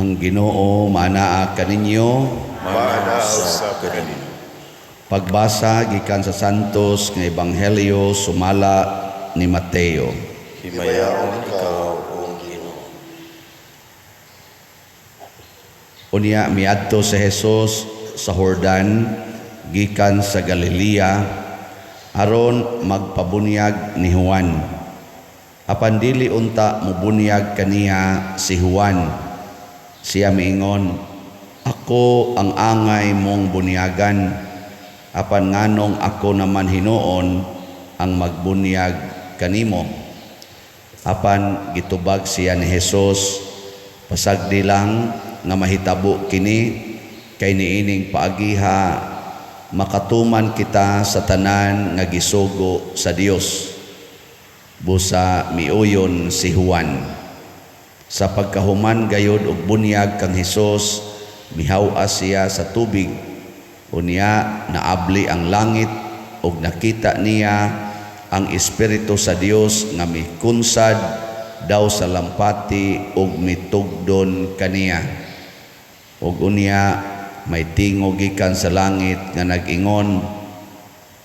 Ang Ginoo maanaa kaninyo. Maanaa usab kaninyo. Pagbasa gikan sa Santos nga Ebanghelyo sumala ni Mateo. Himayaon ikaw, o Ginoo. Unya miadto si Jesus sa Jordan gikan sa Galilea aron magpabunyag ni Juan. Apan dili unta mobunyag kaniya si Juan. Siya miingon, "Ako ang angay mong bunyagan, apan nganong ako naman hinuon ang magbunyag kanimo?" Apan gitubag siya ni Jesus, "Pasagdi lang nga mahitabo kini, kay niining paagiha makatuman kita sa tanan nga gisugo sa Dios." Busa miuyon si Juan. Sa pagkahuman gayod og bunyag kang Hesus, mihaw-as siya sa tubig. Unya naabli ang langit ug nakita niya ang Espiritu sa Dios nga mikunsad daw sa lampati ug mitugdon kaniya. Ug unya may tingog gikan sa langit nga nag-ingon,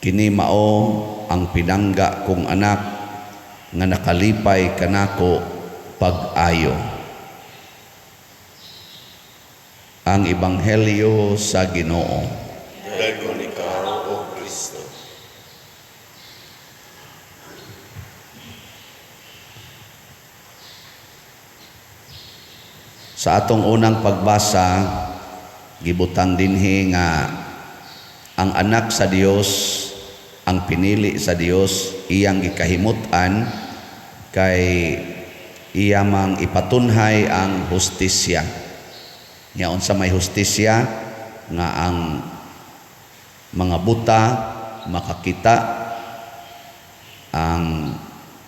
"Kini mao ang pinangga kong anak nga nakalipay kanako pag-ayo." Ang Ebanghelyo sa Ginoo. Dayon ikaw, O Kristo. Sa atong unang pagbasa, gibutang dinhi nga ang anak sa Dios, ang pinili sa Dios, iyang gikahimut-an kay iya mang ipatunhay ang hustisya. Nya unsa may hustisya? Nga ang mga buta makakita, ang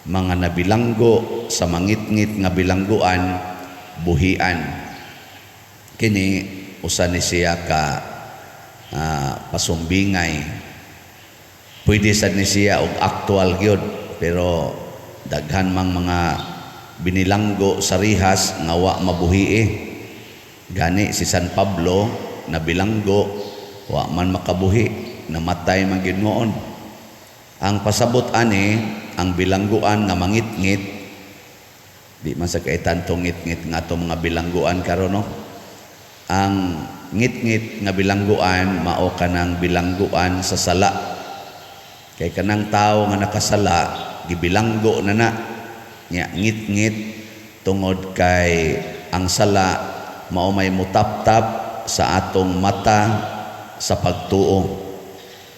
mga nabilanggo sa mangitngit nga bilangguan buhian. Kini usa ni siya ka pasumbingay. Pwede sad ni siya og aktual gyud, pero daghan mang mga binilanggo sa rihas nga wa mabuhi. Gani si San Pablo nabilanggo, wa man makabuhi, namatay man gyud ngoon. Ang pasabot ani, ang bilangguan nga mangitngit, di man sa kay tantong ngitngit nga atong mga bilangguan karon, no? Ang ngitngit nga bilangguan mao kanang bilangguan sa sala. Kay kanang tawo nga nakasala gibilanggo na na nya ngitngit tungod kay ang sala mao may mutaptap sa atong mata sa pagtuo.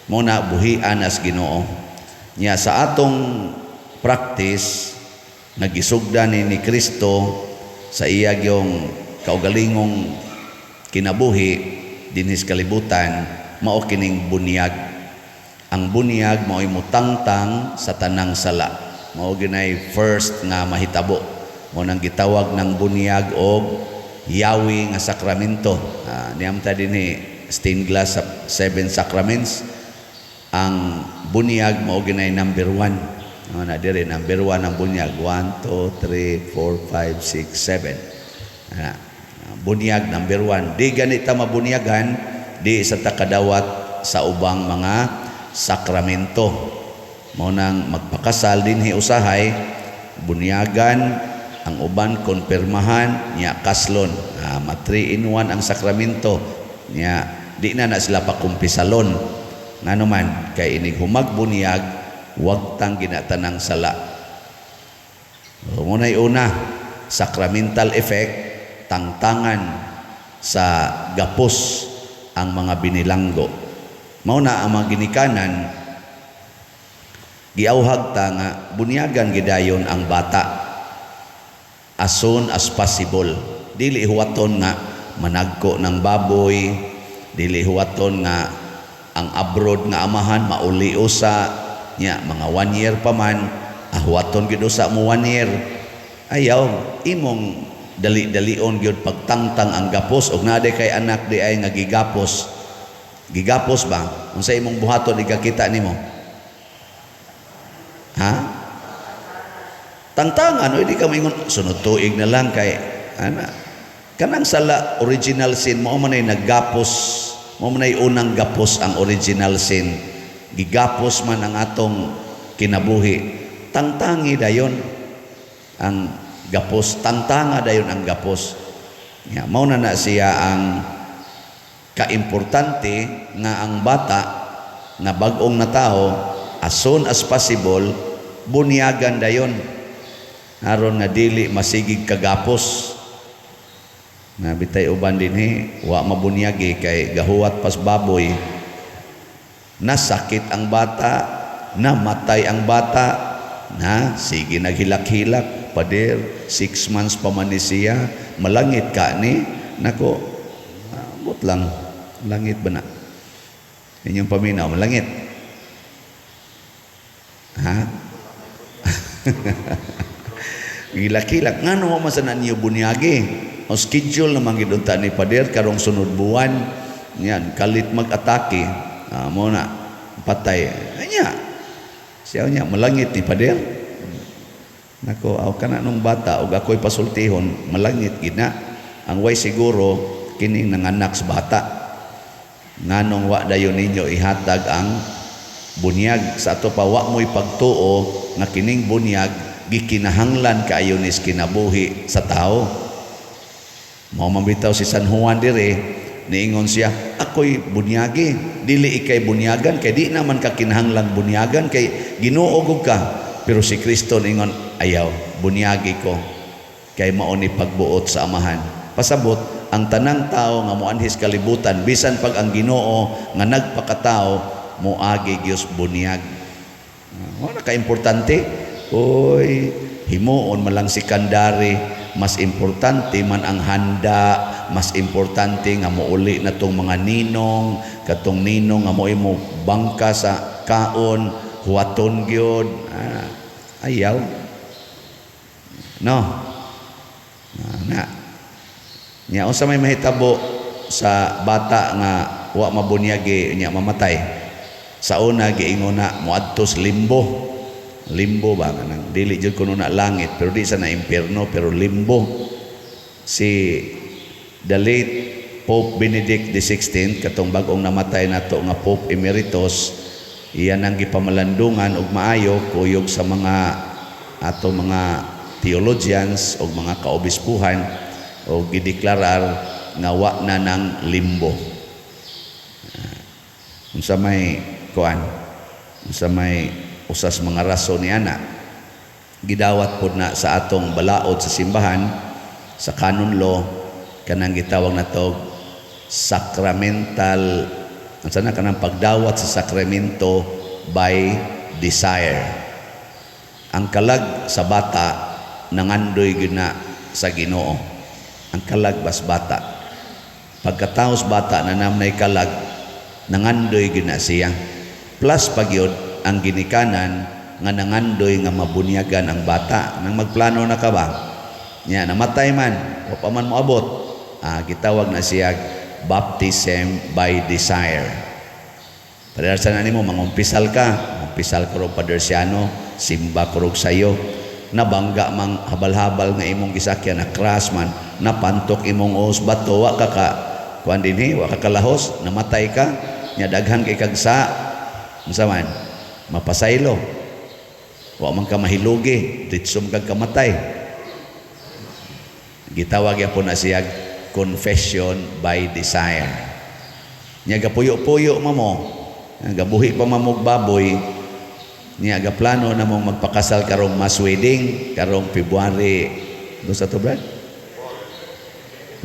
Mo na buhian as Ginoo. Nya sa atong practice nagisugdan ni Kristo sa iya gyong kaugalingong kinabuhi dinhi sa kalibutan, mao kining bunyag. Ang bunyag mao'y mutangtang sa tanang sala. Mao ginay first nga mahitabo. Mao nang gitawag ng bunyag og yawi nga sakramento. Niyam ta dinhi stained glass sa 7 sacraments. Ang bunyag mao ginay number 1. Ano na dire number 1 ang bunyag. 1, 2, 3, 4, 5, 6, 7. Bunyag number 1. Di ganita mabunyagan, di sa takadawat sa ubang mga sakramento. Mao nang magpakasal dinhi usahay, bunyagan ang uban, konpirmahan nya kaslon. Ma 3 in 1 ang sakramento nya, di na na sila pakumpisalon. Ngano man kay inig humagbunyag wag tang ginatanang sala. So, muna'y una, sacramental effect, tangtangan sa gapos ang mga binilanggo. Mao na ang mga ginikanan giauhag ta nga bunyagan gidayon ang bata as soon as possible. Dili huwaton nga managko ng baboy, dili huwaton nga ang abroad nga amahan mauli usa nya mga 1 year pa man, huwaton gid usa mo 1 year. Ayaw imong dali-dalion gyud pagtangtang ang gapos. Og naa kay anak di ay nga gigapos. Gigapos ba? Unsa imong buhaton igakita nimo? Ha? Tangtangan, o di ka maingon sunod tuig na lang kay ana. Kanang sala, original sin, mao man ay naggapos, mao man ay unang gapos ang original sin. Gigapos man ang atong kinabuhi. Tangtangi dayon ang gapos, tangtanga dayon ang gapos. Ya, mao na na siya ang kaimportante nga ang bata nga bag-ong natao, as soon as possible bunyagan dayon aron nga dili masigig kagapos. Na bitay uban dinhi wa mabunyagi kay gahuwat pas baboy, nasakit ang bata, namatay ang bata, na sige naghilak-hilak, "Pader, 6 months pa man ni siya, malangit ka ni." Nako, ambot lang, langit ba na inyong paminaw? Malangit ha? Gilak-hilak ngano man sa ninyo bunyagi? O schedule naman gid unta ni pader karong sunod buwan yan, kalit mag-atake. Ah, mo na patay anya siya niya, malangit ni pader. Nako, aw kana nung bata og ako'y pasultihon, malangit gid na. Ang way siguro kining nanganak sa bata, nganong wa dayon ninyo ihatag ang bunyag? Sa ato pa, wa mo'y pagtuo nga kining bunyag gikinahanglan kaayo nis kinabuhi sa tao. Mao man bitaw si San Juan dire, niingon siya, "Ako'y bunyagi, dili ikay bunyagan kay di naman ka kinahanglang bunyagan kay Ginoo gud ka." Pero si Kristo niingon, "Ayaw, bunyagi ko kay mao ni pagbuot sa Amahan." Pasabot ang tanang tao nga moanhis kalibutan, bisan pag ang Ginoo nga nagpakatao, moagi gyud bunyag. Mao na kaimportante. Oy, himuon man lang si kandari, mas importante man ang handa, mas importante nga mouli na tong mga ninong, katong ninong nga mo'y mo bangka sa kaon, huwaton gyud. Ah, ayaw. No. Ah, na. Nya unsa may mahitabo sa bata nga wa mabunyagi nya mamatay? Sa una giingon na moadto sa limbo. Limbo ba, kanang dili jud kuno na langit pero di sa na impierno, pero limbo. Si the late Pope Benedict XVI, katong bag-ong namatay nato nga Pope Emeritus, iyan ang gipamalandungan og maayo kuyog sa mga ato mga theologians og mga kaobispuhan o gideklarar nga wa na ng limbo. Unsa may kuan, unsa may usas mga rason ni ana? Gidawat pod na sa atong balaod sa simbahan, sa canon law, kanang gitawag nato sacramental, unsa na, kanang pagdawat sa sakramento by desire. Ang kalag sa bata nangandoy gyud na sa Ginoo. Ang kalag bas bata, pagkataos bata na namnay kalag, nangandoy gyud na siya, plus pagyud ang ginikanan nga nangandoy nga mabunyagan ang bata. Nang magplano na ka ba nya, namatay man, wa pa man moabot, gitawag na siya baptism by desire. Pader sa nimo, mangumpisal ka, mangumpisal ka rog Padersiano, simba ko rog sayo, nabangga mang habal-habal nga imong gisakyan, na crash man, napantok imong os bato, wa ka ka kuan dinhi, wa ka kalahos, namatay ka nya, daghan kay kag sa unsa man, mapasaylo, wa man ka mahilugi, ditso man kag kamatay. Gitawag gyapon na siya confession by desire. Nya gapuyo-puyo ma mo, gabuhi pa mamog baboy, niya gaplano na mong magpakasal karong mass wedding karong February do sa to, Brad?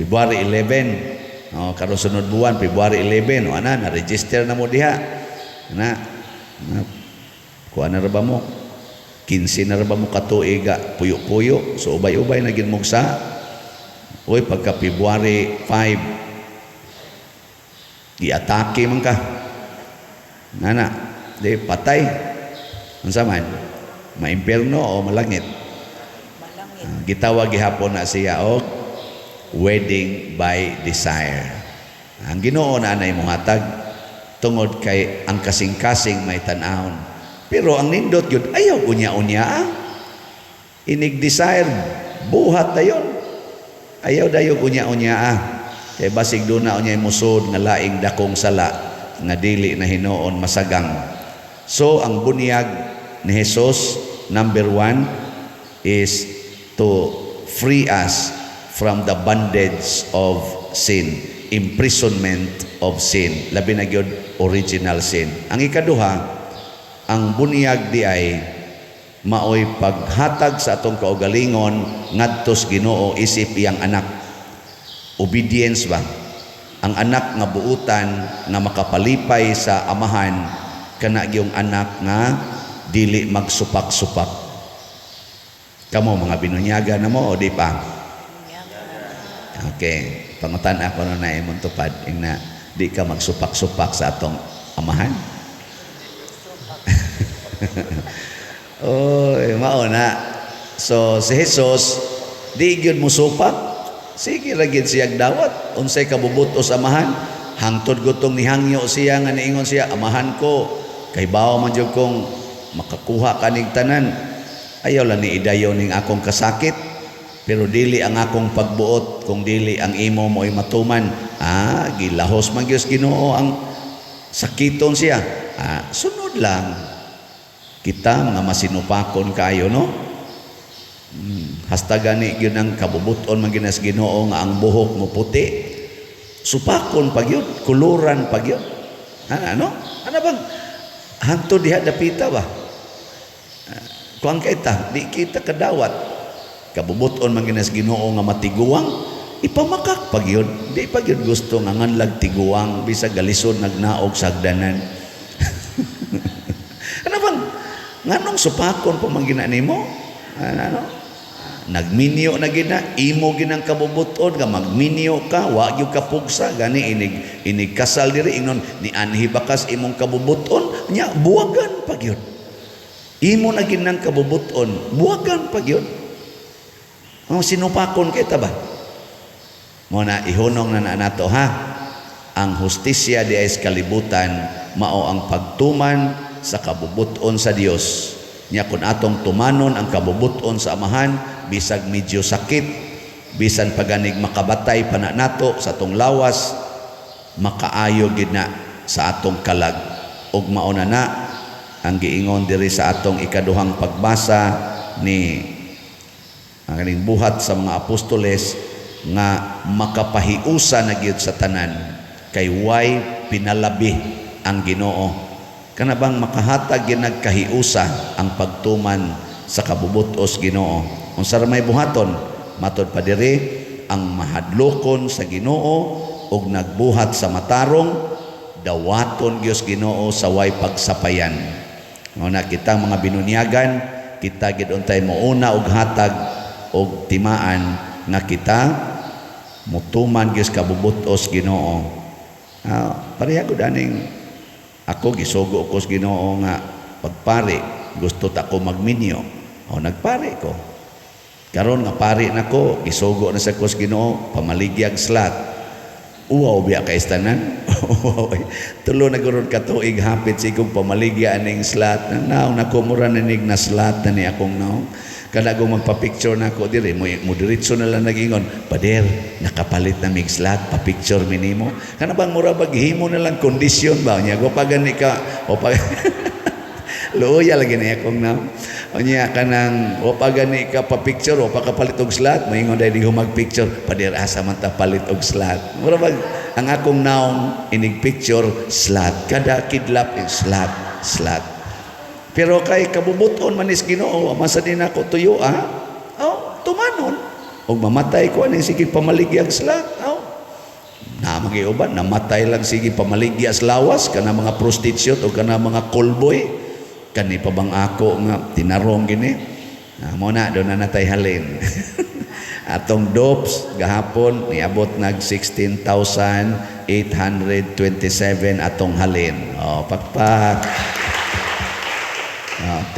February 11. Oh, karon sunod buwan, February 11. O ana, na register na mo diha. Na, na kuha na ra ba mo? 15 na ra ba mo katuig puyo-puyo? So ubay-ubay na gid mo sa. Uy, pagka February 5, giatake man ka. Nana, di patay. Unsa man? Maimpierno o malangit? Malangit. Ah, gitawag gihapon na siya og wedding by desire. Ang Ginoo na anay mohatag tungod kay ang kasing-kasing may tan-awon. Pero ang nindot yun, ayaw unya-unya ah. Inig desire, buhat dayon. Ayaw dayog unya-unya ah. Kay basig duna unyay musod nga laing dakong sala nga dili na hinuon masagang. So ang bunyag ni Jesus, number one, is to free us from the bondage of sin, imprisonment of sin, labi na gyud original sin. Ang ikaduha, ang bunyag di ay maoy paghatag sa atong kaugalingon ngadto sa Ginoo isip iyang anak. Obedience ba? Ang anak nga buutan nga makapalipay sa amahan, kana gyung anak nga dili magsupak-supak. Kamo, mga binunyaga na mo o di pa? Okay, pangutan ako no na imong tupad ingna di ka magsupak-supak sa atong amahan. Oy, mao na. So si Jesus di gyud musupak. Sige ra gyud siyang dawat unsay kabubutos amahan, hangtod gutong nihangyo siya nga niingon siya, "Amahan ko, kay bawo man jud kong makakuha kanig tanan. Ayaw lang ni idayon ning akong kasakit, pero dili ang akong pagbuot kung dili ang imo mo'y matuman." Ah, gilahos man gyud Ginoo ang sakiton siya. Ah, sunod lang. Kita mga masinupakon kayo, no? Hasta gani gyud ang kabubuton man ginas Ginoo nga ang buhok mo puti. Supakon pa gyud, kuluran pa gyud. Ah, ano? Ano bang hangtod diha dapita ba? Kuang kay ta, di kita kadawat. Kabubuton man ginas Ginoo nga matiguang, ipamakak pa gyud. Di pa gyud gusto nga nganlag tiguang bisag galisod nagnaog sagdanan. Ano bang nganong supakon pa man gina nimo? Ano, ano? Nagminyo na gina, imo ginang kabubuton nga magminyo ka, wa gyud ka pugsa gani inig inig kasal diri, ingnon ni anhi bakas imong kabubuton nya, buwagan pa gyud. Imo na ginang kabubuton, buwagan pa gyud. Ang sinupakon kay ta ba? Mo na ihunong na nato ha. Ang hustisya di ay sa kalibutan mao ang pagtuman sa kabubuton sa Dios. Nya kun atong tumanon ang kabubuton sa Amahan, bisag medyo sakit, bisan paganig makabatay pa na nato sa atong lawas, makaayo gid na sa atong kalag. Ug mao na na ang giingon diri sa atong ikaduhang pagbasa ni ang kaning Buhat sa mga Apostoles nga makapahiusa na gyud sa tanan kay way pinalabi ang Ginoo. Kana bang makahatag gyud nagkahiusa ang pagtuman sa kabubutos Ginoo. Unsa ra may buhaton? Matod pa diri, ang mahadlokon sa Ginoo ug nagbuhat sa matarong, dawaton gyud Ginoo sa way pagsapayan. Mao na kitang mga binunyagan, kita gid untay mouna og hatag og timaan nga kita mutuman gyud kabubutos Ginoo. Pareha gud aning ako, gisugo ko sa Ginoo nga pagpari, gusto ta ko magminyo. O nagpari ko. Karon nga pari nako, gisugo na sa ko sa Ginoo pamaligyag slot. Uwaw biya kay tanan. Tulo na gurod ka tuig hapit sa ikong pamaligya aning slot. Nang naong nako, mura na nig na slot na ni akong naong. Kada ko magpa-picture na ako diri, mo diretso na lang nagingon, "Pader, nakapalit na mig slot, pa-picture mi nimo." Kana bang mura bag himo na lang kondisyon ba nya go pa gani ka o pa luoya lagi na akong naong. Unya kanang o pa gani ka pa-picture o pa kapalit og slot, moingon dai di mag-picture, "Pader, asa man ta palit og slot?" Mura bag ang akong naong inig picture slot, kada kidlap slot, slot. Pero kay kabubuton man is Ginoo, masa din ako tuyo ah. Oh, tumanon. Og mamatay ko ani sige pamaligyag slot. Oh. Na magiuban, namatay lang sige pamaligya sa lawas kana mga prostitute o kana mga callboy. Kani pa bang ako nga tinarong gini? Ah, mo na do na natay halin. Atong dopes gahapon niabot nag 16,827 atong halin. Oh, pakpak.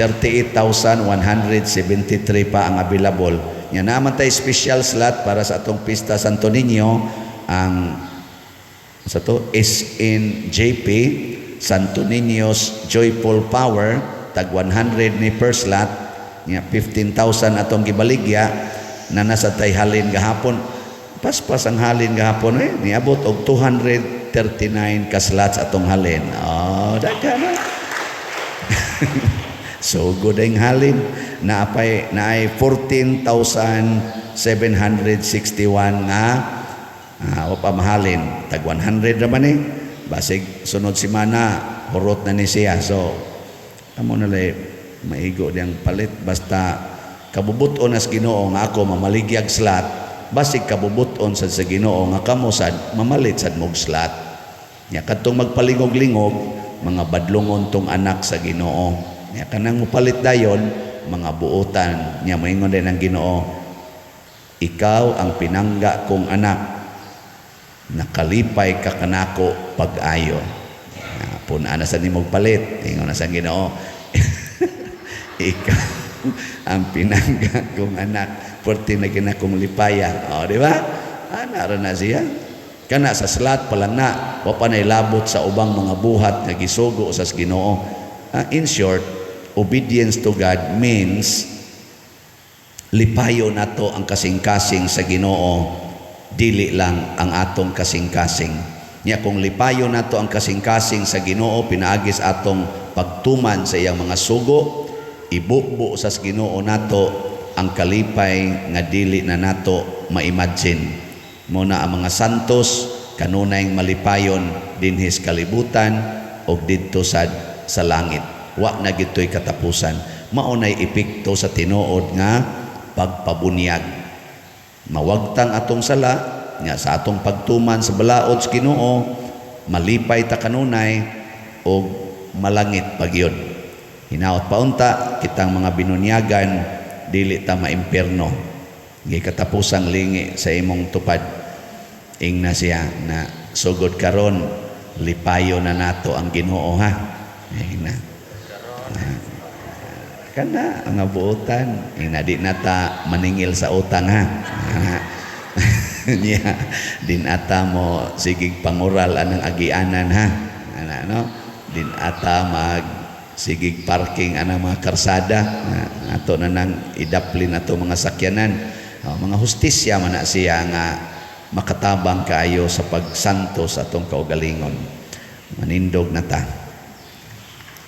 38,173 pa ang available. Nya naman tay special slot para sa atong Pista Santo Niño, ang sa to SNJP, Santo Niño's Joyful Power, tag 100 ni per slot. Nya 15,000 atong gibaligya na nasa tay halin gahapon. Paspas ang halin gahapon eh. Niabot og 239 ka slots atong halin. Oh, daghan na. So good ang halin. Naapay naay 14,761 nga wa pa mahalin. Tag 100 naman eh. Basig sunod semana hurot na ni siya. So amo na lay maigo diyang palit basta kabubuton as Ginoo nga ako mamaligyag slot, basig kabubuton sad sa Ginoo nga kamo sad mamalit sad mog slot. Nya kadtong magpalingog-lingog, mga badlongon tong anak sa Ginoo. Nya kanang mopalit dayon, mga buotan. Nya moingon din ang Ginoo, "Ikaw ang pinangga kong anak, nakalipay ka kanako pag-ayo." Pun-a na sa nimog palit, ingon na sa Ginoo, "Ikaw ang pinangga kong anak, perti na kinakong lipaya." O, di ba? Ana ra na siya. Kana sa slot pa lang na, wa pa na'y labot sa ubang mga buhat nga gisugo sa Ginoo. In short, obedience to God means lipayo nato ang kasing-kasing sa Ginoo, dili lang ang atong kasing-kasing. Nya kung lipayo nato ang kasing-kasing sa Ginoo pinaagi sa atong pagtuman sa iyang mga sugo, ibubo sa Ginoo nato ang kalipay nga dili na nato ma-imagine. Mo na ang mga santos kanunay malipayon dinhis kalibutan og didto sad sa langit. Wa na gito'y katapusan. Mao nay epekto sa tinuod nga pagpabunyag. Mawagtang atong sala nga sa atong pagtuman sa balaod sa Ginoo, malipay ta kanunay og malangit pagyud. Hinaot paunta kitang mga binunyagan dili ta maimpierno. Gikatapusang lingi sa imong tupad. Ingna siya na sugod karon lipayo na nato ang Ginoo, ha. Ingna. Kana ang buotan, ingna di na ta maningil sa utang, ha. Nya din ata mo sigig pangural anang agianan, ha. Ana no? Din ata mag sigig parking anang mga karsada. Ato na nang idaplin ato mga sakyanan. Oh, mga hustisya man na siya nga makatabang kaayo sa pagsanto sa atong kaugalingon. Manindog na ta.